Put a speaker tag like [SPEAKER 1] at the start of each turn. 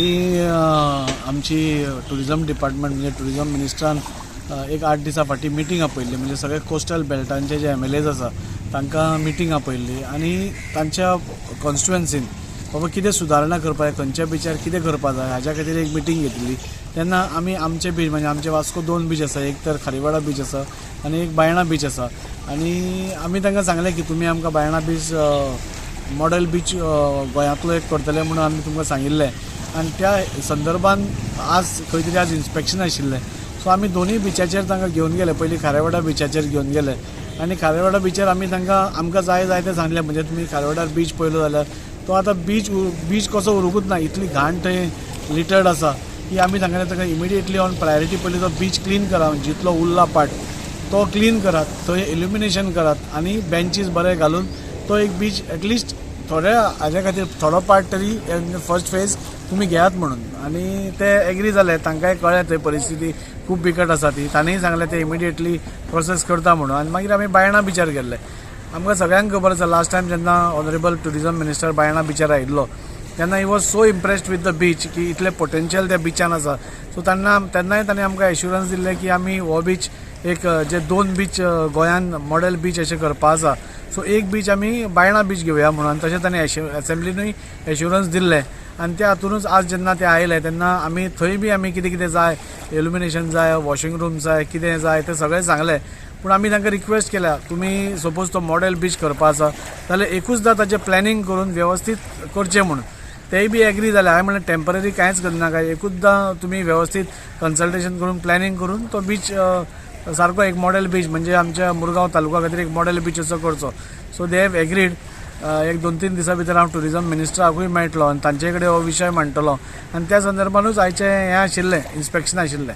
[SPEAKER 1] फाटीं आमची tourism department म्हणजे टुरिजम मिनिस्टरान एक 8 दिसां फाटीं मिटींग आपयल्ली, म्हणजे सगळे कोस्टल बेल्टांचे जे MLAs आसा तांकां मिटींग आपयल्ली आनी तांच्या कॉन्स्टिट्युएन्सीन बाबा कितें सुदारणा करपाक जाय, खंयच्या बिचार कितें करपाक जाय हाज्या खातीर एक मिटींग घेतिल्ली. तेन्ना आमी आमचे बीच म्हणजे आमचे वास्को 2 बीच आसा, एक तर खारीवाडा बीच आसा आनी एक बायणा बीच आसा. आनी आमी तांकां सांगलें की तुमी आमकां बायणा बीच मॉडेल बीच गोंयांतलो एक करतले म्हणून आमी तुमकां सांगिल्लें. आनी त्या संदर्भान आज खंय तरी आज इन्स्पेक्शन आशिल्लें. सो आमी दोनूय बिचाचेर तांकां घेवन गेले. पयलीं खारेवाडा बिचाचेर घेवन गेले आनी खारेवाडा बिचार आमी तांकां आमकां जाय जाय तें सांगलें. म्हणजे तुमी खारेवाडा बीच पळयलो जाल्यार तो आतां बीच कसो उरूंकूच ना, इतली घाण थंय लिटर्ड आसा की आमी सांगलें तांकां इमिडिएटली ऑन प्रायोरिटी पयलीं तो बीच क्लीन करा, जितलो उरला पार्ट तो क्लीन करात, थंय इल्युमिनेशन करात आनी बेंचीस बरे घालून तो एक बीच एटलिस्ट थोड्या हाज्या खातीर थोडो पार्ट तरी फर्स्ट फेज तुमी घेयात म्हणून. आनी ते एग्री जाले, तांकांय कळ्ळें थंय परिस्थिती खूब बिकट आसा ती, तांणीय सांगलें ते इमिडिएटली प्रोसेस करता म्हणून. आनी मागीर आमी बायणा बिचार गेल्ले. आमकां सगळ्यांक खबर आसा लास्ट टायम जेन्ना ऑनरेबल टुरिजम मिनिस्टर बायणा बिचार आयिल्लो तेन्ना he was so impressed with the beach की इतलें पोटेन्शियल त्या बिचान आसा. सो तेन्नाय ताणें आमकां एश्युरन्स दिल्लें की आमी हो बीच एक जे 2 बीच गोंयान मॉडेल बीच अशें करपा आसा, सो एक बीच आमी बायणा बीच घेवया म्हणून. आनी तशें ताणें एसेंब्लिनूय एश्युरन्स दिल्लें. आनी त्या हातूनच आज जेन्ना ते आयले तेन्ना आमी थंय बी आमी कितें कितें जाय, इल्युमिनेशन जाय, वॉशिंग रूम जाय, कितें जाय तें सगळें सांगलें. पूण आमी तांकां रिक्वेस्ट केल्या तुमी सपोज तो मॉडेल बीच करपा आसा जाल्यार एकूचदां ताचें प्लॅनिंग करून वेवस्थीत करचें म्हणून. तेय बी एग्री जाले. हांवें म्हणलें टेंपररी कांयच करनाका, एकूचदां तुमी वेवस्थीत कन्सल्टेशन करून प्लॅनिंग करून तो बीच सारको एक मॉडेल बीच म्हणजे आमच्या मुरगांव तालुका खातीर एक मॉडेल बीच असो करचो. So they have agreed. एक 2-3 दिसां भितर हांव टुरिजम मिनिस्टराकूय मेळटलो आनी तांचे कडेन हो विशय मांडटलो आनी त्या संदर्भानूच आयचें हें आशिल्लें, इन्स्पेक्शन आशिल्लें.